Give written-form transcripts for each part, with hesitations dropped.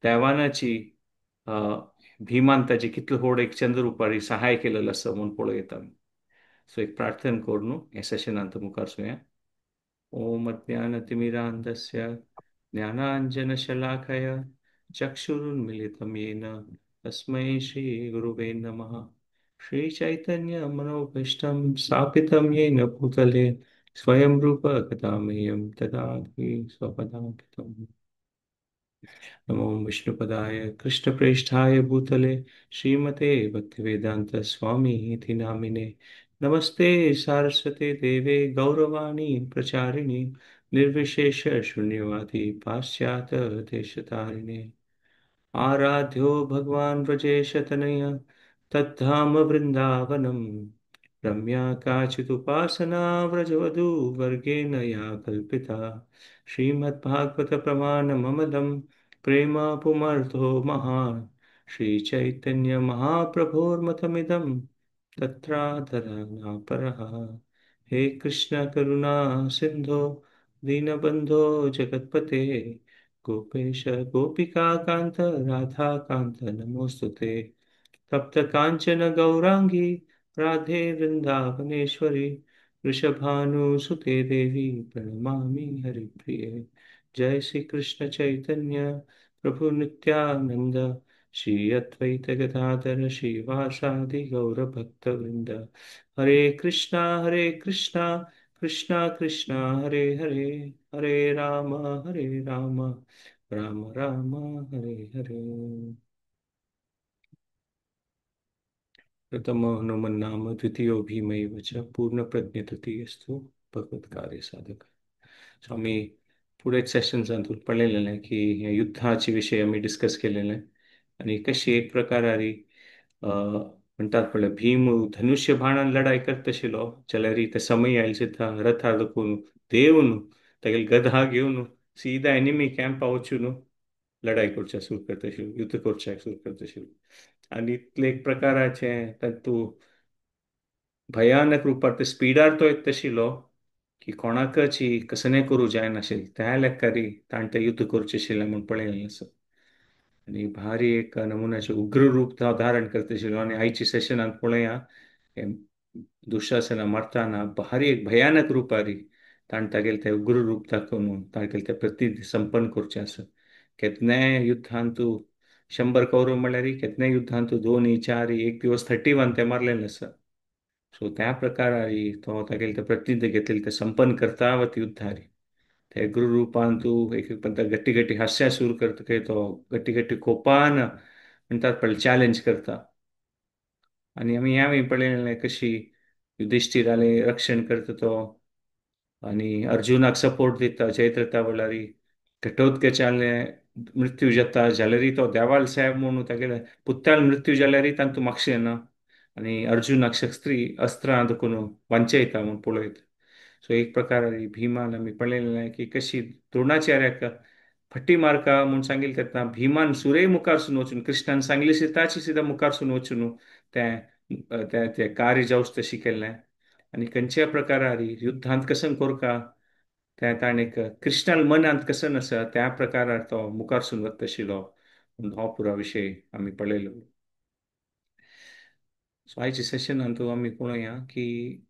देवानाची भीमान ताजे कितलो व्हड एक चंद्र सहाय केलेलो आसा म्हूण पळयता आमी. सो एक प्रार्थना करून हें सेशनांत मुखार सुया. ओम अज्ञानतिमिरान्धस्य ज्ञानाञ्जनशलाकया चक्षुरुन्मीलितं येन तस्मै श्रीगुरुवे नमः. श्रीचैतन्यमनोभीष्टं स्थापितं येन भूतले स्वयं रूप कदामह्यं ददाति स्वपदान्तिकम्. नमो विष्णुपदाय कृष्णप्रेष्ठाय भूतले श्रीमते भक्तिवेदांत स्वामी इति नामिने. नमस्ते सारस्वते देवे गौरवाणी प्रचारिणी निर्विशेष शून्यवादी पाश्चात्य देशतारिणे. आराध्यो भगवान व्रजेशतनय तद्धाम वृंदावनम रम्या काचिदुपासना व्रजवधू वर्गेण या कल्पिता. श्रीमद्भागवत प्रमाणममलं प्रेम पुमर्थो महान् श्री चैतन्य महाप्रभोर्मतमिदं तत्राधरनापरः. हे कृष्ण करुणा सिंधो दीनबंधो जगत्पते गोपेश गोपिका कांत राधा कांत नमोस्तुते. तप्त कांचन गौरांगी राधे वृंदावनेश्वरी वृषभानुसुते देवी प्रणमामि हरिप्रिये. जय श्री कृष्ण चैतन्य प्रभु नित्यानंद श्री अद्वैत गदाधर श्रीवासादि गौर भक्त वृंद. हरे कृष्णा कृष्णा कृष्णा हरे हरे, हरे राम राम राम हरे हरे. प्रथम हनुमन नाम द्वितीयो भीमैव च पूर्ण प्रज्ञ तृतीयस्तु भगवत कार्य साधक. सो आमी फुडें सेशन्सान पळयलेलें की हे युद्धाचे विशय आमी डिस्कस केलेले आनी कशी एक प्रकारारी म्हणटात पळय भीम धनुष्य बाणान लढाई करता आशिल्लो जाल्यार ते समय आयले सुद्दां रथार दखून देवन तागेले गधा घेवन सीधा एनिमी कॅम्पा वचून लढाई करच्या सुरू करता आशिल्लो, युद्ध करच्याक सुरू करता आशिल्लो. आनी इतले एक प्रकाराचें तातूंत भयानक रुपार ते स्पिडार तो येता आशिल्लो की कोणाकच कसनें करूं जायनाशिल्लें त्या लेखारी ताणें तें युद्ध करचें आशिल्लें म्हूण पळयलें आसा. आनी भारी एक नमुन्याचें उग्र रूप धारण करता आशिल्लो. आनी आयच्या सेशनांत पळया हें दुशासना मारतना भारी एक भयानक रुपारी ताणें तागेलें तें उग्र रूप दाखोवन तागेलें तें प्रतिनिधी संपन्न करचें आसा. केन्नाय युद्धांत 100 कौरव म्हणल्यार केन्नाय युद्धांत 2 4 एक दिवस 31 ते मारलेलें आसा. सो त्या प्रकारारी तो तागेलें तें प्रतिनिधी घेतलें तें संपन्न करता वता युद्धारी. ते गुरुरूपान तूं एक एक पंता गट्टी गट्टी हास्या सुरू करता काय तो गट्टी गट्टी कोपान म्हणटात पळय चॅलेंज करता. आनी आमी ह्या आमी पळयलें कशी युधिश्ठिरालें रक्षण करता तो आनी अर्जुनाक सपोर्ट दिता जयद्रथा वेळारी. घटोत्कचालें मृत्यू जाता जाल्यारय तो देवाल साहेब म्हणून तागेले पुत्ताल मृत्यू जाल्यारय तांतूं मागशें ना आनी अर्जुनाक शस्त्री अस्त्रां देखून वांचयता म्हूण पळयता. सो एक प्रकार भीमान आमी पळयलें की कशी द्रोणाचार्याक फटी मारका म्हूण सांगिल्लें तेन्ना भीमान सुरे मुखारसून वचून कृष्णान सांगली सीताची सिधा मुखारसून वचून तें तें तें कार्य जावचें तशें केलें. आनी खंयच्या प्रकारारी युद्धांत कसं कोरका तें ताणें एक कृष्णाल मनांत कसं आसा त्या प्रकारार तो मुखारसून वता आशिल्लो म्हूण हो पुरो विशय आमी पळयलो. सो आयच्या सेशनांत आमी पळोवया की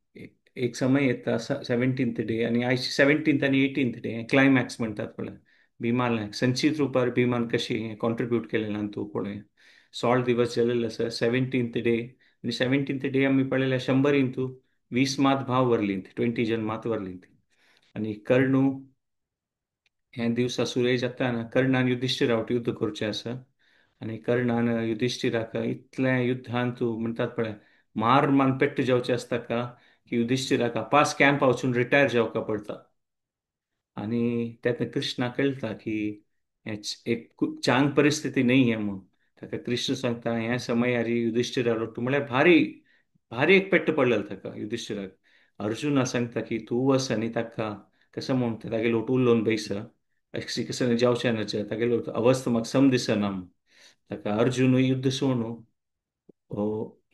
एक समय येता 17th day आनी आयचे 17th आनी 18th day climax म्हणटात पळय भीमान संचीत रुपार भीमान कशी हें कॉन्ट्रिब्यूट केलें तूं पळोवया. 16 दिवस जालेले आसा 17th day आनी 17th day आमी पळयल्या 100 इंतू 20 मात भाव वरलीं 20 जन मात वरलीं. आनी कर्णू हे दिवसा सूर्य जाता कर्णान युधिश्ठिरा वटेन युद्ध करचें आसा. आनी कर्णान युधिश्ठिराक इतलें युद्धांत म्हणटात पळय मार मान पेट्ट जावचें आसता का की युधिश्ठिराक पास कॅम्पा वचून रिटायर जावका पडटा. आनी तेन्ना कृष्णा कळटा की एक चांग परिस्थिती न्हय हें म्हूण. ताका कृष्ण सांगता ह्या समयार युधिश्ठिरा लोटू म्हळ्यार भारी भारी एक पेट्ट पडलेलो ताका युधिश्ठिराक. अर्जुना सांगता की तूं वच आनी ताका कसो म्हूण तागेलो लोट उलोवन बैस अशी कसो जावचें ना तागेलो अवस्था म्हाका सम दिसना म्हूण. ताका अर्जुनूय युद्ध सोडून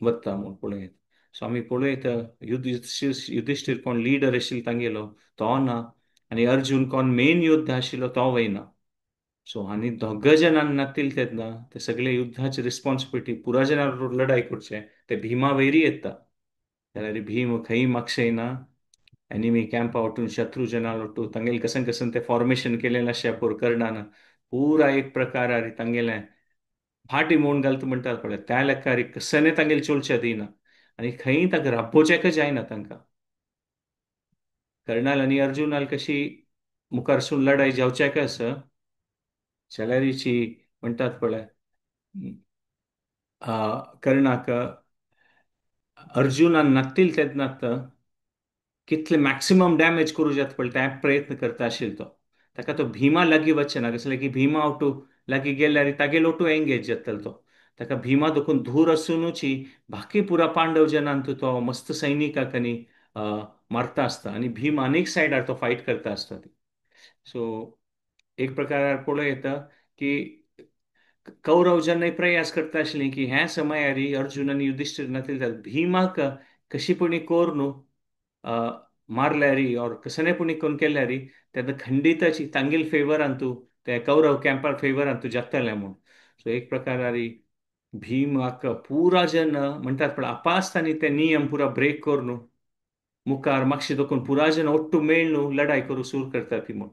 वता म्हूण पळयत. सो आमी पळयता युधिश्ठीर कोण लिडर आशिल्लो तांगेलो तो ना आनी अर्जुन कोण मेन योद्धा आशिल्लो तो वयना. सो आनी दोग जाणांक नातील तेन्ना ते सगळे युद्धाची रिस्पॉन्सिबिलिटी पुरा जणां लढाई करचे ते भीमा वैरी येता. जाल्यार भीम खंय मागशेना एनिमी कॅम्पा वटून शत्रू जनां वटून तांगेले कसन कसन ते फॉर्मेशन केलेलें आसचें पोर कर्णान पुरा एक प्रकार तांगेलें फाटी मोड घालता म्हणटात पळय त्या लेखार कसने तांगेले चोलचे दिना आनी खंय ताका राबोवचेकच जायना तांकां. कर्णाल आनी अर्जुनाल कशी मुखारसून लढाई जावच्याक आसा जाल्यारीची म्हणटात पळय कर्णाक अर्जुनान नातील तेन्ना कितले मॅक्सिमम डॅमेज करूं जाता पळय त्या प्रयत्न करता आशिल्लो तो. ताका तो भीमा लागीं वचना ना कसलें की भीमा ओटू लागीं गेल्यार तागेलो ओटू एंगेज जातलो तो. ताका भीमा देखून धूर आसुनूच बाकी पुरा पांडव जनांत तो मस्त सैनिकाक आनी मारता आसता आनी भीम आनीक सायडार तो फायट करता आसता. सो एक प्रकार पळोवं येता की कौरव जेन्ना प्रयास करता आशिल्ले की ह्या समयार अर्जुन आनी युधिश्ठीर नातील भीमाक कशी पुणी करून मारल्यार ऑर कसने पुणी करून केल्यार तेन्ना खंडिताची तांगेल फेवरान तूं ते कौरव कॅम्पार फेवरान तूं जातलें म्हूण. सो एक प्रकार भीमाक पुरा जन म्हणटात पण आपास तांणी ते नियम पुरा ब्रेक करून मुखार मातशें दोकून पुरा जन ओट्टू मेळ्ळू लढाई करूं सुरू करता ती म्हूण.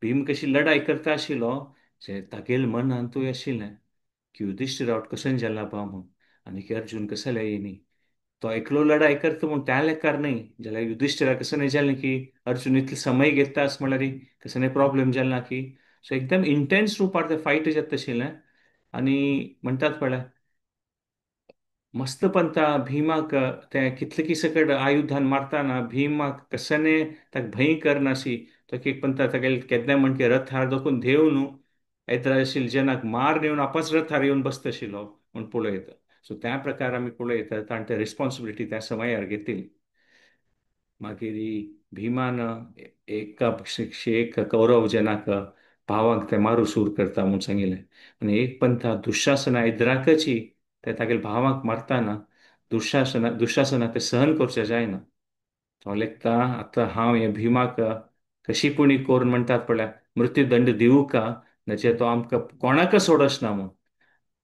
भीम कशी लढाई करता आशिल्लो तागेल मनांतूय आशिल्लें की युधिश्ठिर आवट कशें जाला बा म्हूण आनी की अर्जुन कसले येयनी तो एकलो लढाई करता म्हूण त्या लेखार न्हय जाल्यार युधिश्ठिराक कशें न्हय जालें की अर्जुन इतलो समय घेता अशें म्हणल्यार कसलें प्रॉब्लेम जालें ना की. सो एकदम इंटेन्स रुपार ते फायट जाता आशिल्लें आनी म्हणटात पळय मस्त पंता भीमाक ते कितले की सकट आयुधान मारताना भीमाक कसने ताका भंय करनाशी तो एक पंता तागेले केन्ना म्हणके रथार दोकून धेव न्हू येता आशिल्ले जनाक मार येवन आपस रथार येवन बसता आशिल्लो म्हूण पळोवं येता. सो त्या प्रकार आमी पळोवं येता ताणें ते रिस्पोन्सिबिलिटी त्या समयार घेतिल्ली. मागीर भीमान एका एक कौरव जनाक भावांक ते मारू सूर करता म्हूण सांगिल्लें आनी एक पंथा दुशासना इद्राकची ते तागेले भावांक मारताना दुशासना ते सहन करचें जायना. तो लेखता आतां हांव हे भीमाक कशी पुणी करून म्हणटात पळय मृत्यूदंड दिवूं का नाजाल्यार तो आमकां कोणाक सोडस ना म्हूण.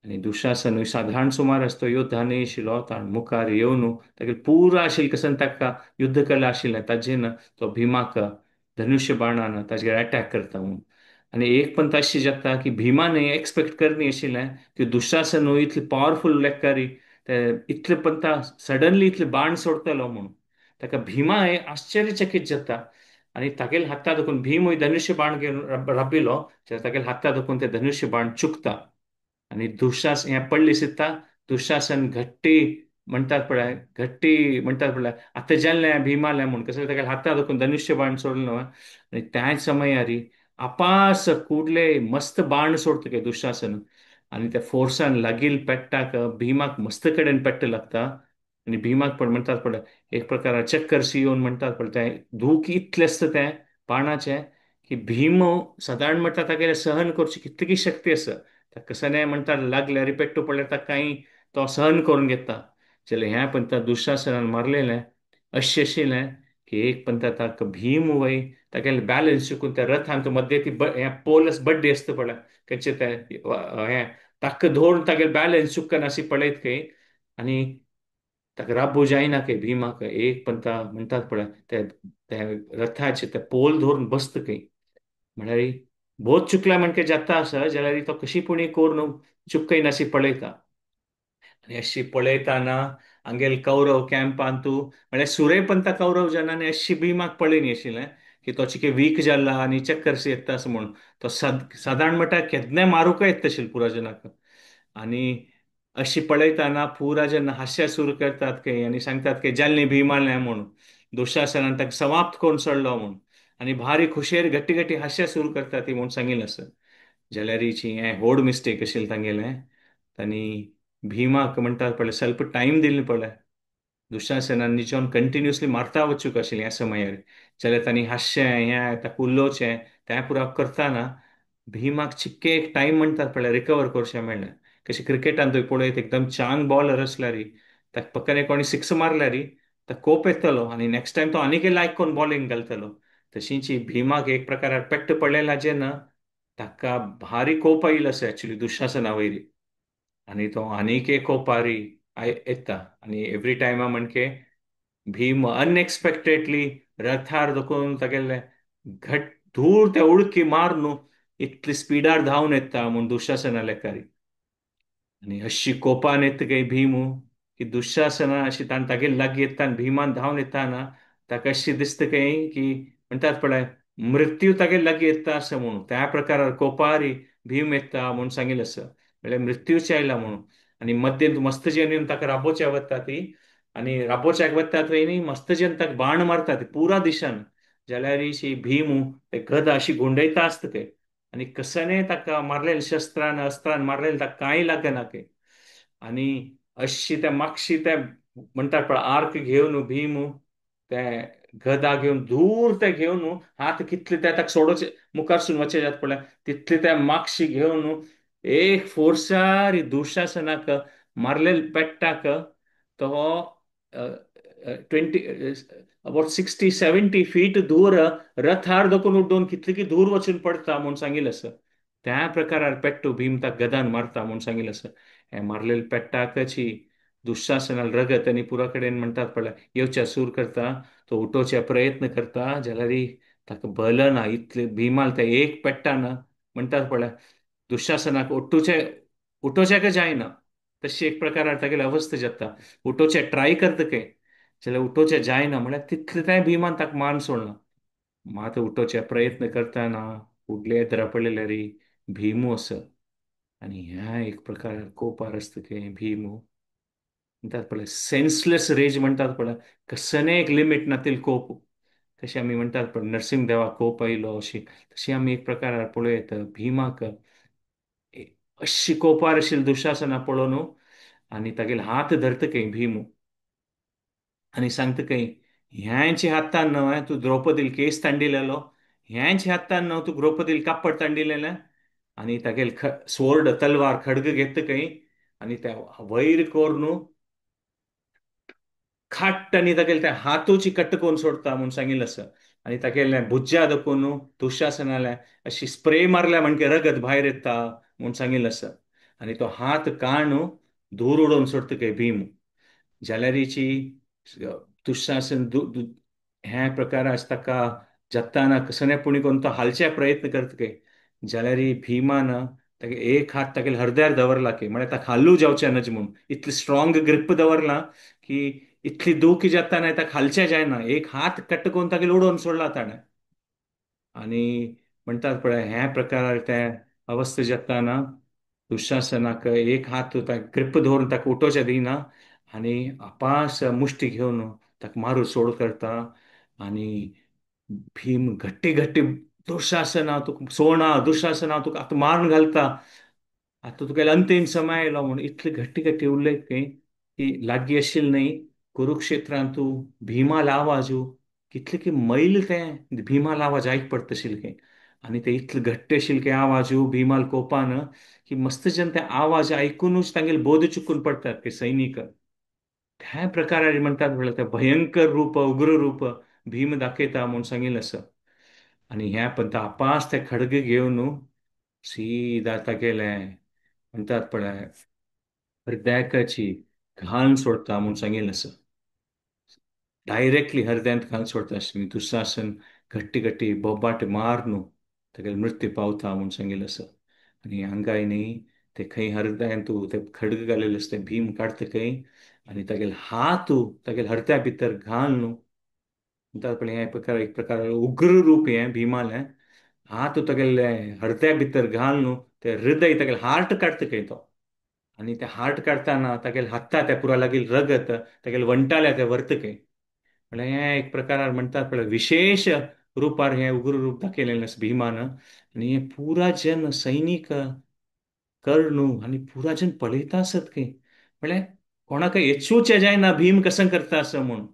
आनी दुशासन सादारण सुमार आसतो योद्धा न्हय आशिल्लो ताण मुखार येवन तागेले पुरा आशिल्लें कसन ताका युद्ध कला आशिल्लें ताजेन तो भीमाक धनुष्य बाणान ताजेर अटॅक करता म्हूण. आनी एक पण अशी जाता की भीमान एक्सपेक्ट करनी आशिल्लें की दुशासन इतले पावरफूल लेकारी ते इतले पंता सडनली इतले बाण सोडतलो म्हूण. ताका भीमा हे आश्चर्यचकीत जाता आनी तागेले हाता दोकून भीम धनुष्य बाण घेवन राबिलो जाल्यार तागेले हाता दोकून ते धनुष्य बाण चुकता आनी दुशासन हें पडले दिसता दुशासन घट्टी म्हणटात पळय घट्टी म्हणटात पळय आतां जालें भीमालें म्हूण कसलें तागेले हाता दोकून धनुष्य बाण सोडलो आनी त्याच समयार आपास कुडले मस्त बाण सोडता काय दुशासन आनी त्या फोर्सान लागील पेट्टाक भीमाक मस्त कडेन पेट्ट लागता आनी भीमाक पण म्हणटात पळय एक प्रकार चक्कर शी येवन म्हणटात पळय तें धूक इतलें आसता तें बाणाचें की भीम सादारण म्हणटा तागेलें सहन करची कितली शक्ती आसा कसने म्हणटात लागल्यार पेट्टू पडल्यार ताका कांय तो सहन करून घेता. जाल्यार ह्या पंता दुशासनान मारलेलें अशें आशिल्लें की एक पंता ताका भीम वय तागेलें बॅलन्स चुकून त्या रथांत मदें ती हें पोलस बड्डी आसता पळय खंयचें तें हें ताका धरून तागेलें बॅलन्स चुकना अशी पळयत खंय आनी ताका राबू जायना खंय भीमाक एक पंता म्हणटात पळय ते रथाचे ते पोल धरून बसता खंय म्हळ्यार बोध चुकला म्हणके जाता आसा जाल्यार तो कशी पुणी करून चुकयनाशी पळयता आनी अशी पळयताना हांगेल कौरव कॅम्पांतू म्हळ्यार सुरेपंता कौरव जनांनी अशी भीमाक पळयनी आशिल्लें की तो चिके वीक जाला आनी चक्कर येता असो म्हूण. तो सादारण म्हणटा केन्नाय मारूंकय येता आशिल्लो पुरा जनाक आनी अशी पळयताना पुरा जन हास्य सुरू करतात खंय आनी सांगतात की जाल्ली भीमालें म्हूण दुशासनान ताका समाप्त करून सोडलो म्हूण आनी भारी खुशेर घट्टी घट्टी हास्य सुरू करतात ती म्हूण सांगिल्लें आसा. जाल्यारीची हें व्हड मिस्टेक आशिल्लें तांगेलें तांणी भीमाक म्हणटात पळय स्वल्प टायम दिल्ले पळय दुशासनान निच्यान कंटिन्युअसली मारता वचूंक आशिल्लें ह्या समयार जाल्यार तांणी हांशें हें ताका उलोवचें तें पुरा करतना भीमाक चिक्के एक टायम म्हणटात पळय रिकवर करचें मेळ्ळें. कशें क्रिकेटान तुवें पळयत एकदम चांग बॉलर आसल्यार ताका पक्कन कोणी सिक्स मारल्यार ताका कोप येतलो आनी नेक्स्ट टायम तो आनीक लायक करून बॉलिंग घालतलो. तशींच भीमाक एक प्रकार पेट्ट पडलें जेन्ना ताका भारी कोप आयिल्लो आसा एक्चुली दुशासना वयली आनी तो आनीक एक कोपारी येता आनी एवरी टायमा म्हणके भीम अनएक्सपेक्टेडली रथार दखून तागेले घट धूर ते उडकी मारून इतली स्पिडार धांवन येता म्हूण दुशासना लेखारी. आनी अशी कोपान येता काय भीम की दुशासना अशी ताणें तागेले लागीं येता आनी भीमान धांवन येताना ताका अशी दिसता काय की म्हणटात पळय मृत्यू तागेले लागीं येता असं म्हणून त्या प्रकारार कोपारी भीम येता म्हूण सांगिल्लें आसा, म्हळ्यार मृत्यूचे आयला म्हणून. आनी मद्देंत मस्त जेवन येवन ताका राबोवच्या वता ती आनी राबोवच्याक वता थंय न्ही मस्त जेवन ताका बाण मारता ती पुरा दिशान, जाल्यार शी भीम ते गदा अशी गुंडयता आसता ते आनी कसने ताका मारलेले शस्त्रान अस्त्रान मारलेले ताका कांय लागना ते. आनी अशी त्या मागशी त्या म्हणटात पळय आर्क घेवन भीम ते गदा घेवन दूर ते घेवन हात कितले ते ताका सोडोवचे मुखारसून वचचे जाता पळय तितले त्या मागशी घेवन एक फोर्सार दुशासनाक मारलेले पेट्टाक तो 20 अबाउट 60-70 फीट दूर रथार दखून उड्डून कितले की दूर वचून पडटा म्हूण सांगिल्लें आसा. त्या प्रकारार पेट्टू भीम ताका गदान मारता म्हूण सांगिल्लें आसा. हें मारलेले पेट्टाकची दुशासनाल रगत आनी पुरा कडेन म्हणटात पळय येवच्या सूर करता, तो उठोवच्या प्रयत्न करता जाल्यार ताका बल ना इतले भीमाल ते एक पेट्टाना म्हणटात पळय दुशासनाक उठोवच्याक जायना तशी एक प्रकारार तागेली अवस्था जाता. उठोवचे ट्राय करता काय जाल्यार उठोवचें जायना म्हळ्यार तितले तें भीमान ताका मान सोडना. मात उठोवचे प्रयत्न करतना उडले द्रापडलेले री भीमू आसा आनी ह्या एक प्रकार कोपार आसता की भीमू म्हणटात पळय सेन्सलेस रेज म्हणटात पळय कसने एक लिमीट नातील कोप, तशें आमी म्हणटात पळय नरसिंह देवाक कोप आयलो अशी तशी आमी एक प्रकार पळोवं येता भीमाक अशी कोपार आशिल्ली दुशासना पळोवन आनी तागेले हात धरता खंय भीमू आनी सांगता खंय ह्यांचे हातान न्हय तूं द्रौपदील केस तांडिलेलो, ह्यांचे हातान न्हय तूं द्रौपदील कापड तांडिलेलें आनी तागेले स्वॉर्ड तलवार खडग घेता खंय आनी त्या वैर करून खाट आनी तागेले त्या हातूची कट्ट करून सोडता म्हूण सांगिल्लें आसा. आनी तागेले भुज्या दखून दुशासनाले अशी स्प्रे मारल्या म्हणके रगत भायर येता म्हूण सांगिल्लें आसा. आनी तो हात काणू धूर उडोवन सोडटा खंय भीम जाल्यारीची दुशासन ह्या प्रकारास ताका जत्ताना कसने पुणी करून तो हालचे प्रयत्न करता खंय जाल्यारी भीमान तागे एक हात तागेले हृदयार दवरला की म्हळ्यार ताका हालू जावचें नज म्हूण इतली स्ट्रॉंग ग्रिप दवरला की इतली दुखी जाता ना ताका हालचें जायना, एक हात कट्ट करून तागेले उडोवन सोडला ताणें. आनी म्हणटात पळय ह्या प्रकारार ते अवस्था जाताना दुशासनाक एक हात ताका ग्रिप दवरून ताका उठोवचें दिना आनी अपास मुश्टी घेवन ताका मारू सोड करता आनी भीम घट्टी घट्टी दुशासना तुका सोणा दुशासना तुका आतां मारून घालता, आतां तुका अंतीम समय आयलो म्हूण इतली घट्टी घट्टी उलयत खंय की लागीं आशिल्ली न्हय कुरुक्षेत्रांत तूं भीमाल आवाजू कितले की मैल तें भीमाल आवाज आयक पडटा आशिल्लें खंय आनी ते इतले घट्टे आशिल्ले की आवाजू भीमाल कोपान की मस्त जन ते आवाज आयकुनूच तांगेले बोध चुकून पडटात ते सैनीक. त्या प्रकारार म्हणटात म्हळ्यार ते भयंकर रूप उग्र रूप भीम दाखयता म्हूण सांगिल्लें आसा. आनी ह्या पंथ आपास ते खडग घेवन सीधा तागेले म्हणटात पळय हृदयाची घाण सोडता म्हूण सांगिल्लें आसा. डायरेक्टली हृदयांत घाण सोडता आशिल्ली दुशासन घट्टी घट्टी बोबाट मारून तागेले मृत्यू पावता म्हूण सांगिल्लें आसा. आनी हांगाय न्ही ते खंय हृदयांत ते खडग घालेले आसा ते भीम काडटा खंय आनी तागेले हात तागेले हृदया भितर घालून म्हणटात पळय हें प्रकार एक प्रकार उग्र रूप हें भीमालें हात तागेले हृदया भितर घालून ते हृदय तागेले हार्ट काडटा खंय तो आनी ते हार्ट काडटाना तागेले हाता त्या पुरा लागीं रगत तागेले वंटाल्या ते व्हरता खंय म्हळ्यार हें एक प्रकारार म्हणटात पळय विशेश रुपार हें उग्र रूप दाखयलेलें आसा भीमान. आनी हें पुरा जन सैनीक कर्णू आनी पुरा जन पळयता आसत खंय म्हळ्यार कोणाक येचूचें जायना भीम कसं करता आसा म्हूण.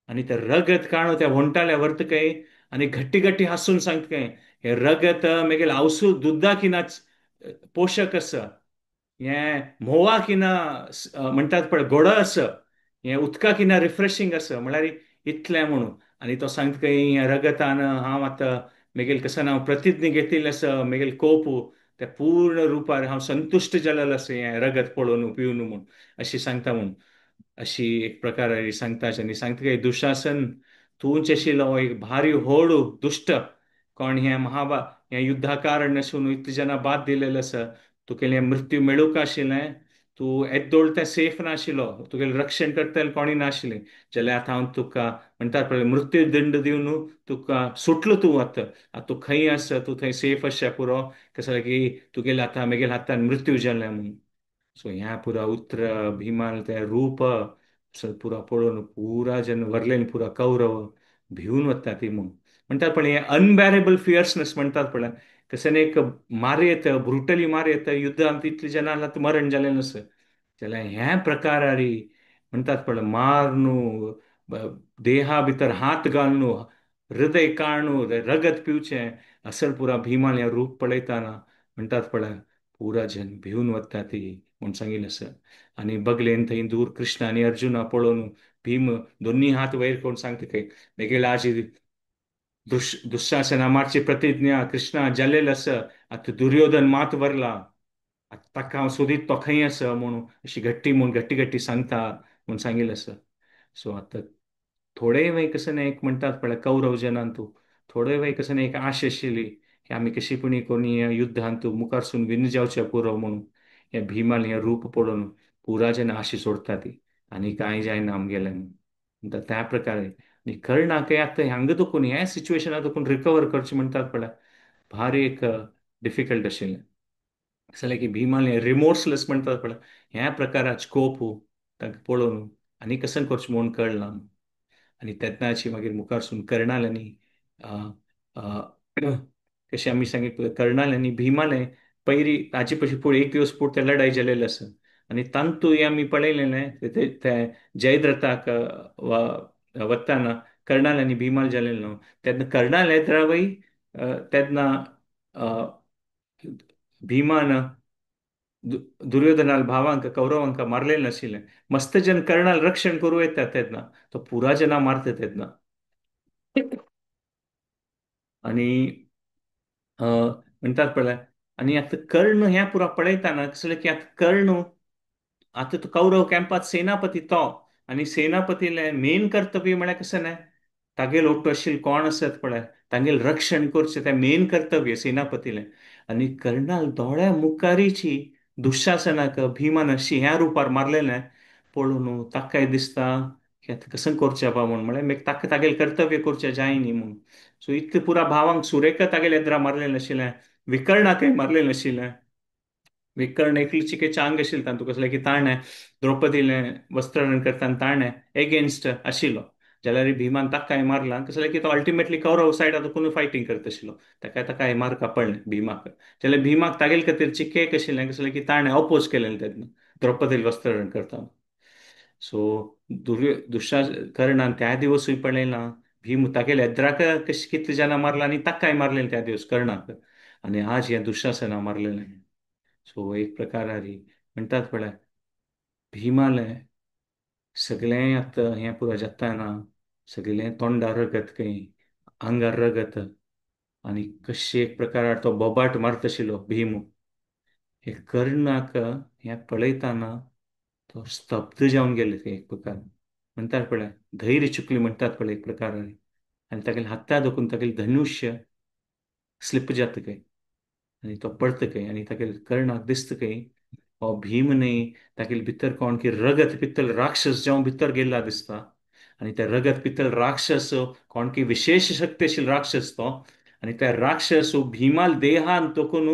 आनी तें रगत काणू त्या व्हंटाल्या व्हरता खंय आनी घट्टी घट्टी हांसून सांगता खंय हें रगत मेगेलें आवसू दुद्दा किना पोशक आसा, हें म्होंवा किना म्हणटात पळय गोडो आसा, हें उदका किना रिफ्रेशींग आसा, म्हळ्यार इतलें म्हणून. आनी तो सांगता खंय हें रगतान हांव आतां मेगेल कसं हांव प्रतिज्ञा घेतिल्लें आसा, मेगेल कोप त्या पूर्ण रुपार हांव संतुश्ट जालेलो आसा हें रगत पळोवन पिवन म्हूण अशी सांगता म्हूण अशी एक प्रकार सांगता. आनी सांगता की दुशासन तूंच आशिल्लो एक भारी होडू दुश्ट कोण हें महाभा हें युद्धा कारण आसून इतले जाणां बाद दिलेलें आसा, तुगेलें मृत्यू मेळूंक आशिल्लें, तूं येदोळ तें सेफ नाशिल्लो, तुगेलें रक्षण करतले कोणी नाशिल्लें, जाल्यार आतां हांव तुका म्हणटात पळय मृत्यू दंड दिवन तुका सुटलो तूं आतां, आतां तूं खंय आसा तूं थंय सेफ आसच्या पुरो, कसो की तुगेलें आतां मेगेल्या हातान मृत्यू जालें म्हणून. सो ह्या पुरा उत्र भीमान तें रूप पुरा पळोवन पुरा जन वरलेन पुरा कौरव भिवन वता ती म्हूण म्हणटात पळय हें अनबॅरेबल फियर्सनेस म्हणटात पळय, कशें एक मार येता, ब्रुटली मार येता युद्धांत इतले जाणां मरण जालें नासता, जाल्यार ह्या प्रकारारी म्हणटात पळय मारनू देहा भितर हात घालनू हृदय काडनू रगत पिवचें असल पुरा भीमान हें रूप पळयतना म्हणटात पळय पुरा जन भिवन वता ती म्हूण सांगिल्लें आसा. आनी बगलेन थंय दूर कृष्ण आनी अर्जुना पळोवन भीम दोन्ही हात वयर करून सांगता खंय मेगेल्या आजी दुःशासना मारची प्रतिज्ञा कृष्णा जालेल आसा, आतां दुर्योधन मात वरला, आतां ताका हांव सोदीत तो खंय आसा म्हणून अशी घट्टी म्हूण घट्टी घट्टी सांगता म्हूण सांगिल्लें आसा. सो आतां थोडे वेळ कसं ना एक म्हणटात पळय कौरव जनान तूं थोडे वेळ कसं ना एक आश आशिल्ली की आमी कशी पुणी कोणी ह्या युद्धांत तूं मुखारसून विन जावचे पुरो म्हणून ह्या भीमान हें रूप पळोवन पुरा जन आशी सोडटा ती आनी कांय जायना आमगेलें म्हणटा त्या प्रकारे. आनी कर्णाकय आतां हांगा दुखून ह्या सिच्युएशनाक दुखून रिकवर करचें म्हणटात पळय भारी एक डिफिकल्ट आशिल्लें. जालें की भीमान हें रिमोर्सलेस म्हणटात पळय ह्या प्रकाराच कोप तांकां पळोवन आनी कशें करचें म्हूण कळना. आनी तेन्नाची मागीर मुखारसून कर्णाल्यांनी कशें आमी सांगितलें कर्णाल्यांनी भीमालें पयरी ताचे पशी फुडें एक दिवस फुडें ते लढाई जालेली आसा आनी तांतूय आमी पळयलेलें ते जयद्रथाक वतना कर्णाल आनी भीमाल जालेलो न्हू तेन्ना कर्णाल येद्रावय तेन्ना भीमान दुर्योधनाल भावांक कौरवांक मारलेलें नाशिल्लें, मस्त जन कर्णाल रक्षण करूं येता तेन्ना तो पुरा जना मारता तेन्ना. आनी म्हणटात पळय आनी आतां कर्ण ह्या पुरा पळयतना कसलें की आतां कर्ण आतां तो कौरव कॅम्पात सेनापती तो आनी सेनापतीलें मेन कर्तव्य म्हळ्यार कशें न्हय तागेल ओट्टो आशिल्ले कोण आसत पळय तांगेल रक्षण करचें तें मेन कर्तव्य सेनापतीलें. आनी कर्णाल दोळ्या मुखारीची दुःशासनाक भीमान शिंया रुपार मारलेलें पळोवन ताकाय दिसता की आतां कशें करचें बा म्हूण म्हळ्यार मागीर ताका तागेलें कर्तव्य करचें जाय न्ही म्हूण. सो इतलें पुरा भावांक सुरेखा तागेले येद्रा मारलेलें नाशिल्लें, विकर्णाकय मारलेलें नाशिल्लें, विकर्ण एकली चिके चांग आशिल्लें तातूंत कसलें की ताणें द्रौपदीलें वस्त्रहरण करतना ताणें एगेन्स्ट आशिल्लो, जाल्यार भीमान ताकाय मारला कसलें की तो अल्टिमेटली कौरव सायड आतां फायटींग करता आशिल्लो ताका ताकाय मारका पडलें भीमाक, जाल्यार भीमाक तागेले खातीर चिके आशिल्लें कसलें की ताणें अपोज केलें तेन्ना द्रौपदीलें वस्त्रहरण करतना. सो दुःशासन कर्णान त्या दिवसूय पळयलां भीम तागेले येद्राक कशें कितले जाणां मारला आनी ताकाय मारलें त्या दिवस कर्णाक आनी आज हें दुःशासना मारलेलें. सो एक प्रकारारी म्हणटात पळय भीमालें सगळें आतां हें पुरो जाता ना सगळें तोंडार रगत खंय आंगार रगत आनी कशें एक प्रकारार तो बोबाट मारता आशिल्लो भीम हे कर्णाक हें पळयतना तो स्तब्ध जावन गेले ते एक प्रकार म्हणटात पळय धैर्य चुकली म्हणटात पळय एक प्रकार आनी तागेले हाता दुखून तागेलें धनुष्य स्लिप जाता खंय आनी तो पडता खंय आनी तागेले कर्णाक दिसता खंय हो भीम न्हय तागेले भितर कोण की रगत पित्तल राक्षस जावन भितर गेल्ला दिसता आनी त्या रगत पित्तल राक्षस कोण की विशेश शक्ती आशिल्लो राक्षस तो आनी त्या राक्षस भीमाल देहान तोकून